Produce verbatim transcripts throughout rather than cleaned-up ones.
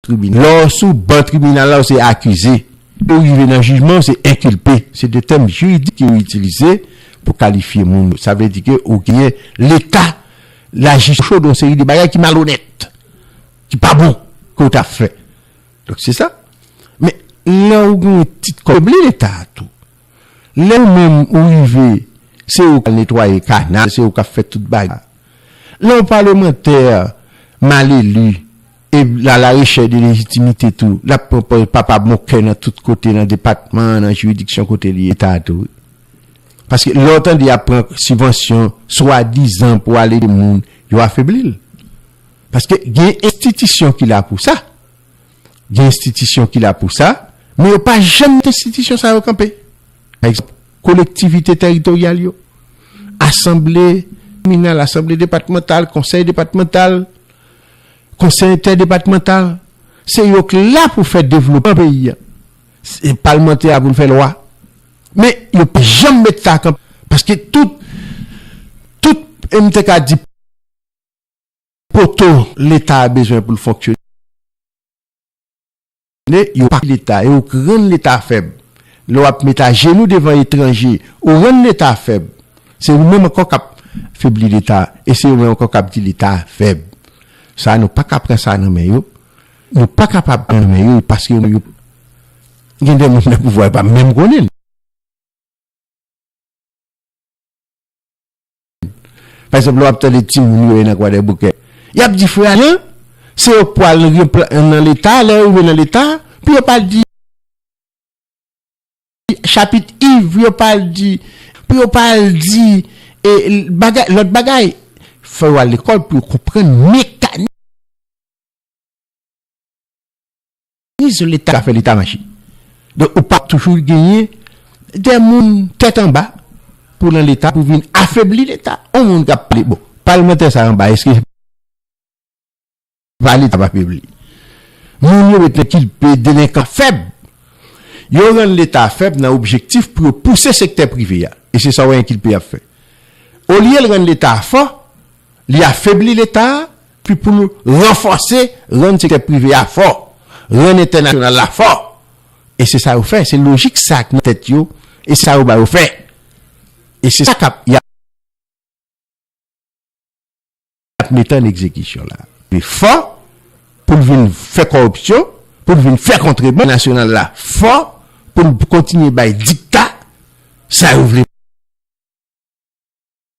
tribinal. Lè w sou ban tribinal la, w se akize. Ou rive nan jijman, w se enkilpe. Se de tèm jiridik ke yo itilize pou kalifye moun. Sa vle di ke ou genyen Leta, lajistis chòd yon seri de bagay ki malonèt, ki pa bon, ke w t ap fè. Donk, se sa. Men, lè ou gen yon tit kòb, li Leta a tou. Lè ou menm ou rive, se ou k al netwaye kanal, se ou k ap fè tout bagay. Lè yon palemantè mal eli, e la, la rechèch de lejitimite tou, l ap pran pa, papa bon kè nan tout kote, nan depatman, nan jiridiksyon kote li ye, Leta a tou, wi. Paske lè w tande y ap pran sibvansyon, swadizan pou al ede moun, yo afebli l. Paske gen enstitisyon ki la pou sa. Gen enstitisyon ki la pou sa, men yo pa janm met enstitisyon sa yo kanpe. Pa egzanp, kolektivite tèritoryal yo, asanble kominal, asanble depatmantal, konsèy depatmantal, konsèy entèdepatmantal, se yo k la pou fè devlopman peyi a. Se palmantè a pou l fè lwa. Men yo pa janm met sa kanpe. Paske tout, tout, e m te ka di, poto Leta a bezwen pou l fonksyone, yo pa Leta, e ou k rann Leta fèb. Lè w ap met ajenou devan etranje, ou rann Leta fèb. Se ou menm ankò k ap febli Leta, e se ou menm ankò k ap di Leta fèb. Sa, nou pa ka pran sa nan men yo. Nou pa kapab pran nan men yo, paske yo, gen de moun nan pouvwa, yo pa menm konnen. Pa egzanp, lè w ap tande timoun yo ye nan Kwadèboukè, y ap di, "Frè Ajan, se yo k pral nan Leta, lè yo rive nan Leta, pou yo pa di chapit iv, pou yo pa di, pou yo pa di, e, bagay, lòt bagay." Fò yo al lekòl pou yo konprann mekanis Leta ka fè Leta mache. Donk, ou p ap toujou genyen de moun tèt anba pou nan Leta, pou vin afebli Leta. On moun k ap pale, bon, palmantè sa anba, èske se pa Leta p ap afebli? Moun yo met nan kilpe, delenkan fèb. Yo rann Leta fèb nan objektif pou yo pouse sektè prive a. E se sa w wè enkilpe ap fè. Olye l rann Leta fò, li afebli Leta a, pi pou l ranfòse, rann sektè prive a fò, rann entènasyonal la fò. E se sa yo fè, se lojik sa k nan tèt yo, e se sa yo ba yo fè. E se sa k ap, y ap mete an egzekisyon la. Li fò pou l vin fè kòripsyon, pou l vin fè kontrebann nasyonal la, fò pou l kontinye bay dikta, sa yo vle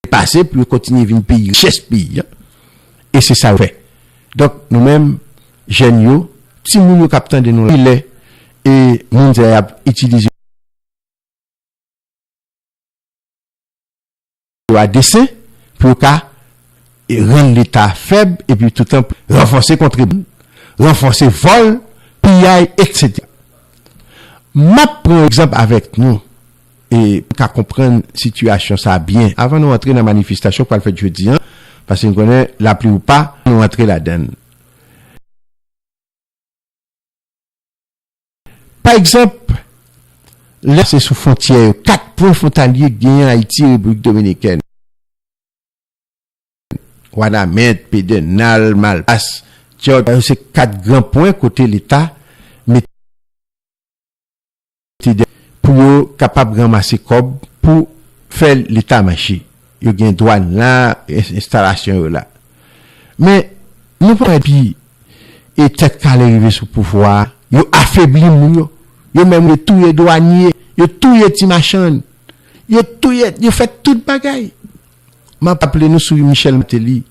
pase pou yo kontinye vin peyi richès peyi a. E se sa yo fè. Donk, nou menm, jèn yo, timoun yo k ap tande nou la, lè, e moun sa y ap itilize yo a desen pou yo ka, e, rann Leta fèb, epi toutan ranfòse kontrebann, ranfòse vòl, piyay, etsetera. M ap pran egzanp avèk nou, e pou ka konprann sitiyasyon sa a byen, avan nou antre nan manifestasyon k pral fèt jodi a, paske n konnen lapli ou pa, nou antre ladan l. Pa egzanp, lè se sou fwontyè yo, kat pwen fwontalye genyen Ayiti, Repiblik Dominikèn. Wanament, Pedènal, Malpas, Dyòt, yo se kat gran pwen kote Leta mete de, pou yo kapab ranmase kòb pou fè Leta mache. Yo gen dwàn la, ens-, enstalasyon yo la. Men, nou pa wè pi, e tèt kale rive sou pouvwa a, yo afebli moun yo. Yo menm yo touye dwanye, yo touye ti machann, yo touye, yo fè tout bagay. M ap raple nou sou Michel Martelly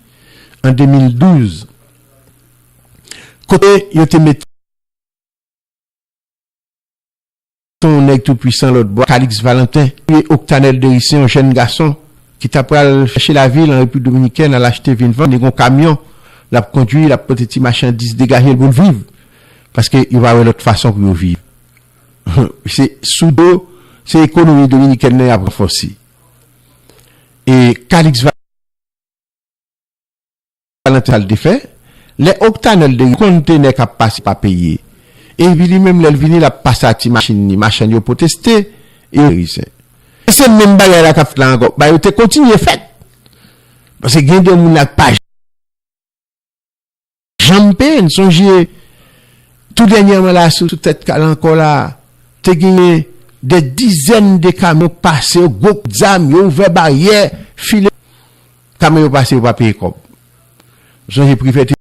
an de mil douz, kote yo te mete yon nèg toupwisan lòt bò, Calixte Valentin, touye Octanel Dericé, yon jèn gason ki ta pral chèche lavi l an Repiblik Dominikèn, al achte vin vann, li gen yon kamyon, l ap kondui, l ap pote ti machandiz, degaje l pou l viv. Paske yo pa wè lòt fason pou yo viv. Se sou do, se ekonomi dominikèn nan y ap ranfòse. E Calixte Valentin sa l te fè, lè Octanel de kontenè k ap pase pa peye. Epi li menm lè l vini, l ap pase a ti machin li, machann yo pwoteste, e yo risen. E se menm bagay la k ap fèt la ankò. Ba yo te kontinye fèt. Paske gen de moun la k pa janm peye. N sonje Tou dènyèman la, sou, sou tèt kal ankò la, te genyen dè dizèn de kamyon pase, yo gwo kout zam, yo ouvè baryè, file. Kamyon yo pase, yo pa peye kòb. Sonje Privè te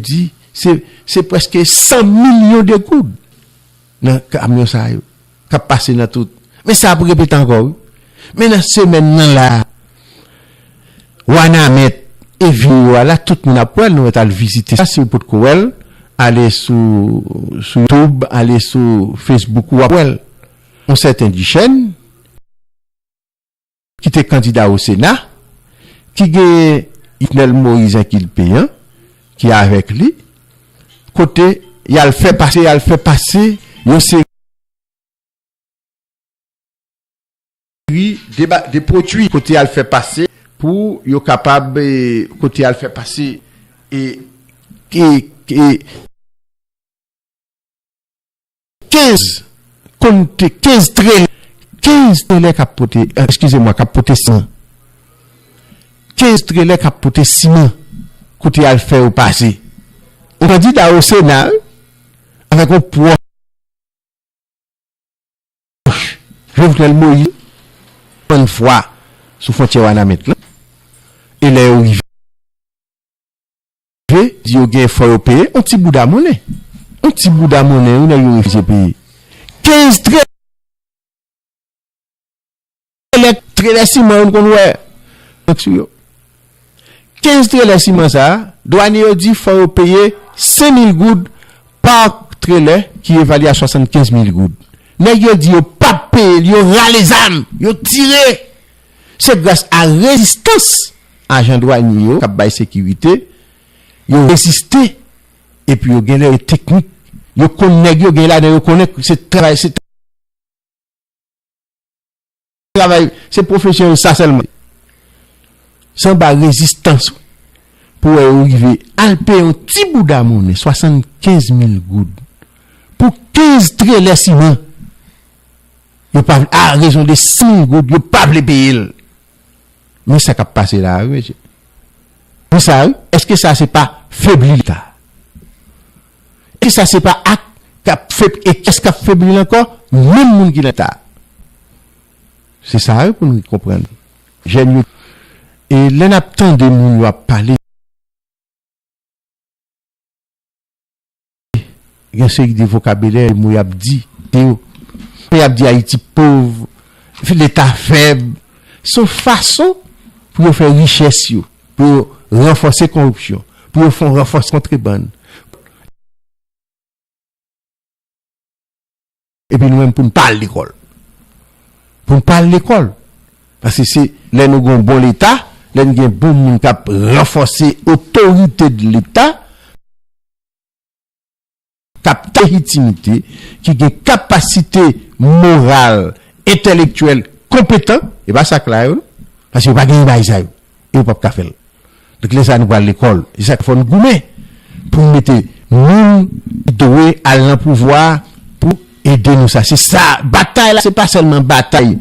di, se, se prèske san milyon de goud nan kamyon sa yo k ap pase nan tout. Men sa ap repete ankò, wi. Men nan semèn nan la, Wanament e videyo a la, tout moun ap wè l, nou mèt al vizite sa. Si w potko wè l, ale sou, sou YouTube, ale sou Facebook, w ap wè l. Yon sèten Duchesne, ki te kandida o Sena, ki gen Jovenel Moïse enkilpe an, ki avèk li, kote y al fè pase, y al fè pase yon seri de ba-, de pwodui, kote y al fè pase pou yo kapab, eh, kote y al fè pase, eh, eh, eh, kenz konte, kenz trelè, kenz trelè k ap pote, eh, eskize mwa, k ap pote siman. Kenz trelè k ap pote siman, kote y al fè yo pase. Yon kandida o Sena, wi, avèk yon pwòch Jovenel Moïse, fann fwa sou fwontyè Wanament lan. E lè yo rive, di yo gen fò yo peye, yon ti bouda monnen. Yon ti bouda monnen, wi, nèg yo refize peye. Kenz trelè, trelè siman, yo konn wè. Sou yo. Kenz trelè siman sa a, dwanye yo di fò yo peye senk mil goud pa trelè ki evalye a swasannkenz mil goud. Nèg yo di yo p ap peye l, yo rale zam, yo tire. Se gras a rezistans ajan dwanye yo k ap bay sekirite, yo reziste, epi yo gen lè yo teknik, yo konn nèg yo, gen ladan yo konnen se travay, se travay, se pwofesyon yo sa sèlman. Se anba rezistans pou wè yo rive al peye yon ti bouda monnen, swasannkenz mil goud, pou kenz trelè siman. Yo pa vle, a rezon de senk mil goud, yo pa vle peye l. Men sa k ap pase la a, wi, mesye. Men sa, wi. Èske sa se pa febli Leta? Èske sa se pa ak k ap feb-, e kiyès k ap febli l ankò? Menm moun ki nan Leta. Se sa, wi, pou nou konprann. Jèn yo, e lè n ap tande moun yo ap pale, gen seri de vokabilè, mo y ap di, de yo. Yo ap di Ayiti pòv, Leta fèb. Se yon fason pou yo fè richès yo, pou yo ranfòse koripsyon, pou yo fè yon ranfòse kontrebann. Epi nou menm pou n pa al lekòl. Pou n pa al lekòl. Paske se lè nou gen yon bon Leta, lè n gen bon moun k ap ranfòse otorite de Leta, k ap lejitimite, ki gen kapasite moral, entèlektyèl, konpetan, e pa sa k la yo, non. Paske yo pa genyen bagay sa yo. E yo p ap ka fè l. Donk, lè sa a, nou pral lekòl. Se sa k fè n goumen pou n mete moun ki dwe al nan pouvwa a pou ede nou sa. Se sa, batay la, se pa sèlman batay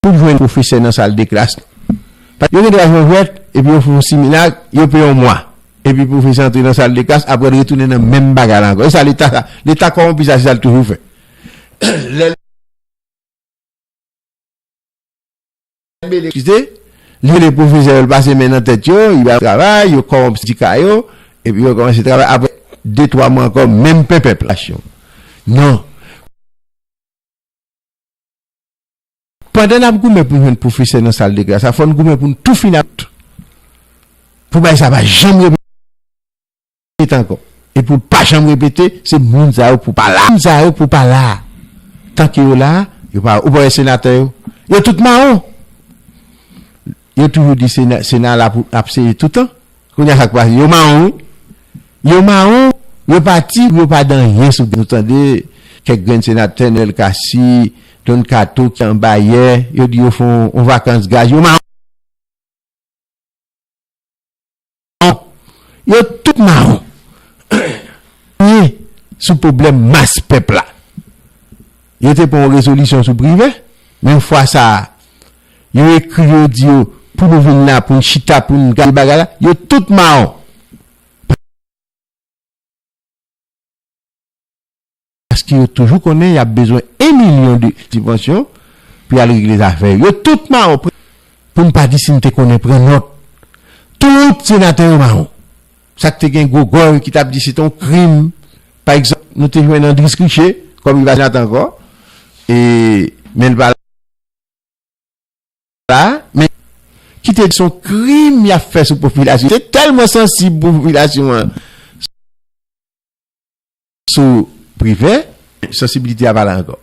pou jwenn pwofesè nan sal de klas. Yo gen dwa jwenn jwèt, epi yo fè yon similak, yo peye yon mwa. Epi pwofesè antre nan sal de klas, apre l retounen nan menm bagay la ankò. E sa Leta sa, Leta kòwonpi sa, se sa l toujou fè. Lè l bele kite, li rele pwofesè yo, l pase men nan tèt yo, li ba yo travay, yo kòwonpi sendika yo, epi yo kòmanse travay. Apre de, twa mwa ankò, menm penpèp la. Non. Pandan n ap goumen pou n jwenn pwofesè nan sal de klas la, fò n goumen pou n tou fini ak tout. Pou bagay sa pa janm repete ankò. E pou l pa janm repete, se moun sa yo pou pa la. Moun sa yo pou pa la. Tanke yo la, yo pa, ou pa wè senatè yo? Yo tout mawon. Yo toujou di Sena, Sena la pou ap seye toutan. Kounye a sa k pase? Yo mawon, wi. Yo mawon, yo pati, yo pa di anyen sou, nou tande kèk grenn senatè, Nèl Cassy, Don Kato ki anba yè, yo di yo fè yon, yon vakans gaz, yo mawon. Yo tout mawon. Ni sou pwoblèm mas pèp la. Yo te pran yon rezolisyon sou Privè, men fwa sa a, yo ekri yo, di yo, Pou nou vin la, pou n chita, pou n gade bagay la, yo tout mawon. Paske yo toujou konnen y ap bezwen yon milyon de sibvansyon pou y al regle zafè yo. Yo tout mawon. Pou n pa di si n te konnen pran nòt. Tout senatè yo mawon. Sa k te gen gwo gòl ki t ap di se te yon krim. Pa egzanp, nou te jwenn Andris Riché kòm li pa senatè ankò. E, men l pa la, men ki te di se yon krim y ap fè sou popilasyon. Te tèlman sansib pou popilasyon an sou Privè, sansibilite a pa la ankò.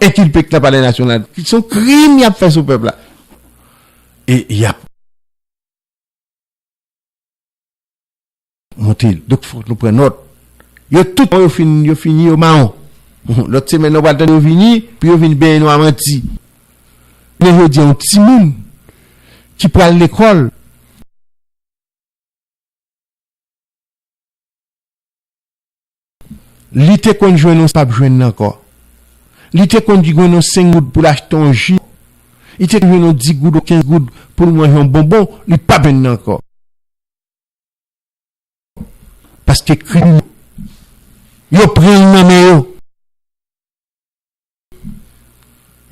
Enkilpe k nan Palè Nasyonal. Se yon krim y ap fè sou pèp la. E y ap monte l. Donk, fòk nou pran nòt. Yo tout, yo fin, yo fini, yo mawon. Lòt semèn, nou pral tande yo vini, pou yo vin benyen nou a manti. Men jodi a, yon timoun ki pral lekòl, li te konn jwenn yon, p ap jwenn nan ankò. Li te konn jwenn yon senk goud pou l achte yon ji. Li te konn jwenn yon dis goud ou kenz goud pou l manje yon bonbon, li p ap jwenn nan ankò. Paske kriminèl yo pran l nan men yo.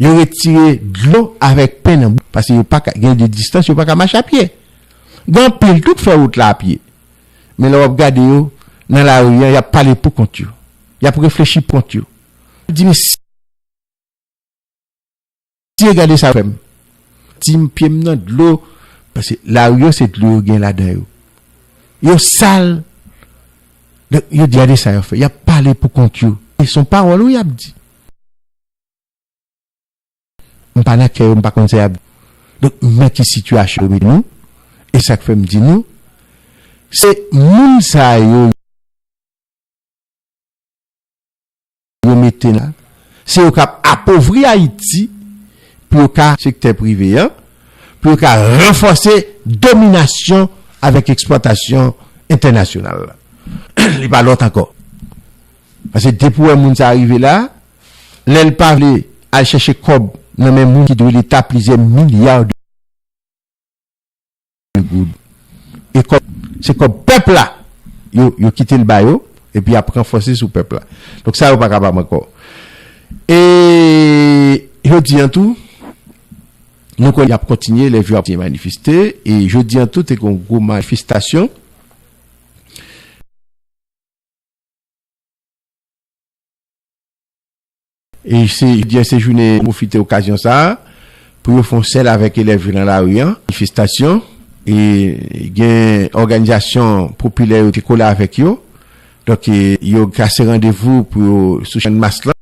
Yo retire dlo avèk pen nan bouch, paske yo pa ka, gen de distans, yo pa ka mache a pye. Gen anpil tou k fè wout la a pye. Men lè w ap gade yo, nan lari a, y ap pale pou kont yo. Y ap reflechi pou kont yo. Di, mesye, gade sa yo fè m. Ti m, pye m nan dlo, paske lari yo, se dlo yo gen ladan yo. Yo sal, donk, yo di, gade sa yo fè. Y ap pale pou kont yo. E se yon pawòl, wi, y ap di. M pa nan kè yo, m pa konn sa y ap di. Donk, men ki sitiyasyon yo mete nou, e sa k fè m di nou, se moun sa yo, yo mete la, se yo k ap apovri Ayiti, pou yo ka, sektè prive an, pou yo ka ranfòse dominasyon avèk eksplwatasyon entènasyonal la. Li pa lòt ankò. Paske depi w wè moun sa rive la, lè l pa vle al chèche kòb nan men moun ki dwe Leta plizyè milya de goud. E kòb, se kòb pèp la, yo, yo kite l ba yo, epi y ap ranfòse sou pèp la. Donk sa yo pa kapab ankò. E jodi an tou, nou konnen y ap kontinye, lè yo ap kontinye manifeste, e jodi an tou, te gen yon gwo manifestasyon. E se, jodi a, se jounen pwofite okazyon sa a pou yo fè yon sèl avèk elèv yo nan lari an, manifestasyon. E gen òganizasyon popilè yo te kole avèk yo. Donk, e, yo kase randevou pou yo sou Channmas lan.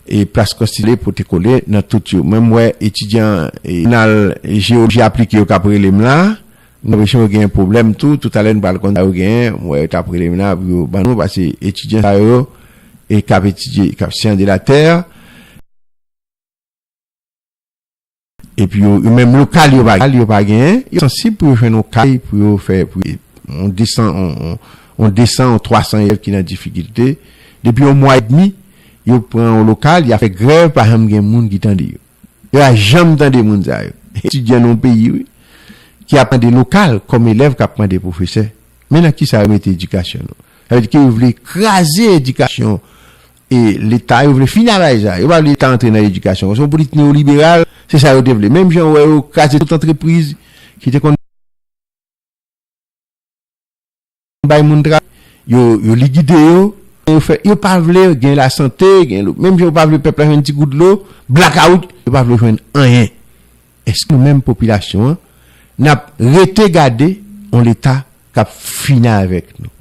E plas Konstitisyon pou te kole nan tout yo. Mwen, m wè etidyan, e, jounal jewoloji aplike yo k ap rele m la. M wè yo genyen pwoblèm tou. Toutalè, nou pral konn sa yo genyen. M wè yo t ap rele m la pou yo ban nou, paske etidyan sa yo, e k ap etidye, k ap siyans de la tè. Epi yo, yo menm lokal yo pa, yo pa genyen, yo sansib pou yo jwenn yon kay, pou yo fè, pou yo, yon desan, yon, yon, yon desan, yon twa san elèv ki nan difikilte. Depi yon mwa edmi, yo pran yon lokal, y ap fè grèv, pa janm gen moun ki tande yo. Yo pa janm tande moun sa yo. Etidyan nan yon peyi, wi, ki ap mande lokal kòm elèv k ap mande pwofesè. Men nan kisa yo mete edikasyon nou? Sa vle di ke yo vle kraze edikasyon e Leta, yo vle fini avèk sa. Yo pa vle Leta antre nan edikasyon. Se yon politik neyoliberal, se sa yo te vle. Menm jan w wè yo kraze tout antrepriz ki te konn bay moun travay, yo, yo likide yo, yo fè, yo pa vle gen lasante, gen dlo. Menm jan yo pa vle pèp la jwenn ti gout dlo, blakawout, yo pa vle jwenn anyen. Èske nou menm popilasyon an, n ap rete gade yon Leta k ap fini avèk nou?